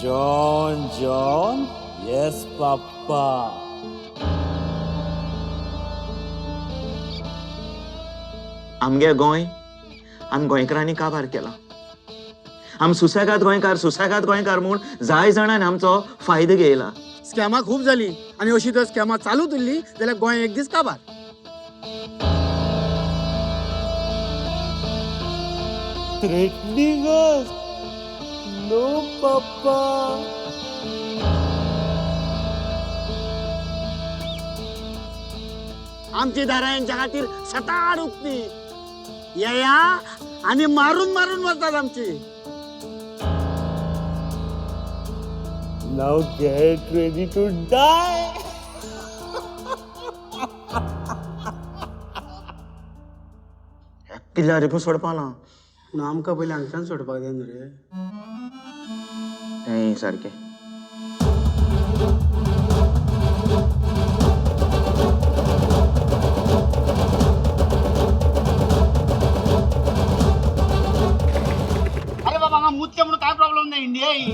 John John yes papa. आमगे गोंय आम गोंयकारांनी काबार केला. आम सुसेगाद गोंयकार सुसेगाद गोंयकार म्हूण जाय जाणांनी आमचो फायदो घेयला. स्कॅमां खूब जाली आनी अशी जर स्कॅमां चालूच उरली जाल्यार गोंय एक दीस काबार. Threatening us? No papa. आमची दारां यांच्या खातीर सताड उगती येया आनी मारून मारून वतात आमची. Now get ready to die. किल्ल्यार Ripon सोडपा ना. पूण आमकां पयलीं हांगच्यान सोडपाक जाय न्हू रे. तेंय सारकें. अरे बाबा हांगा मुतले म्हणून काय प्रॉब्लेम ना इंडिया ही.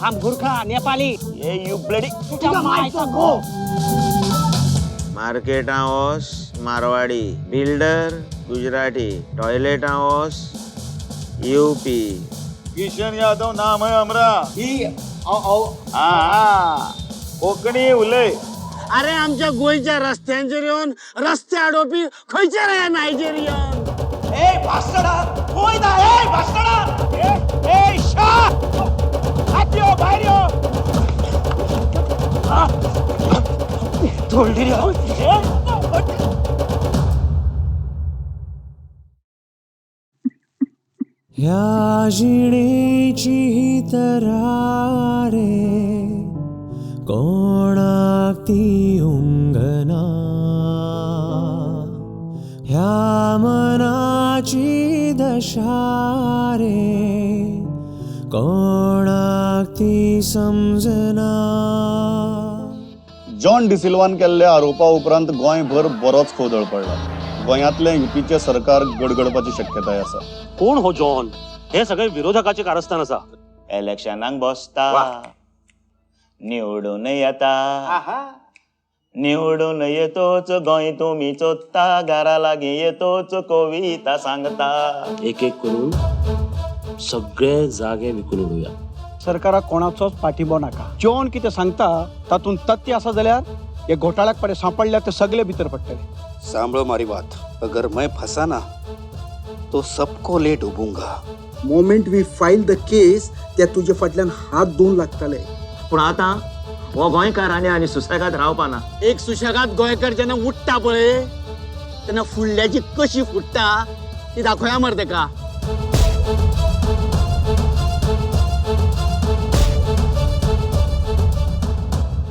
हम Gurkha Nepali. Hey you bloody. मार्केटां वोस मारवाडी, बिल्डर गुजराती, टॉयलेटां वोस यूपी. किशन यादव नाम है हमरा. हा कोकणी उलय. अरे आमच्या गोंयच्या रस्त्यांचेर येवन रस्ते अडोवपी खंयचे रे नायजेरियन. ए भास्कडा गोयदा ए भास्कडा ए ए शा आत यो भायर यो तोडली रे. ह्या जिणेची ही तरा रे कोणाक ती उंगना, ह्या मनाची दशा रे कोणाक ती समजना. जॉन डिसिल्वान केल्ल्या आरोपा उपरांत गोंयभर बरोच खोदळ पडला. गोंयांतलें युतीचें सरकार गडगडपाची शक्यताय आसा. कोण हो जॉन? हे सगळे विरोधकाचे कारस्थान आसा. इलेक्शनाक बसता, निवडून येता, निवडून येतोच गोंय तुमी चोत्ता, घरा लागीं येतोच कविता सांगता. एक एक करून सगळे जागे विकून उडोवया. सरकाराक कोणाचोच पाठिंबो नाका. जॉन कितें सांगता तातूंत तथ्य आसा जाल्यार हे घोटाळ्याक पडे सांपडल्यार ते सगळे भितर पडटले. सांभळो मारी बात, अगर मैं फंसा ना तो सबको ले डूबूंगा. Moment we file the case त्या तुजे फाटल्यान हात धुवून लागताले. पूण आतां हो गोंयकार आनी आनी सुसेगाद रावपा ना. एक सुशेगाद गोंयकार जेन्ना उठ्ठा पळय तेन्ना फुडल्याची कशी फुट्टा ती दाखोवया मरे तेका.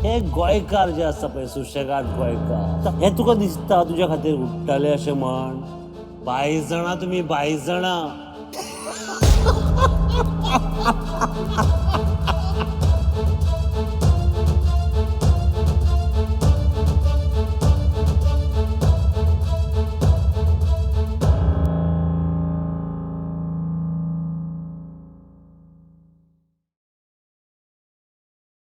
हे गोंयकार जे आसा पळय सुशेगाद गोंयकार, हे तुका दिसता तुज्या खातीर उठ्ठाले अशें म्हण? 22 जाणां तुमी, 22 जाणां.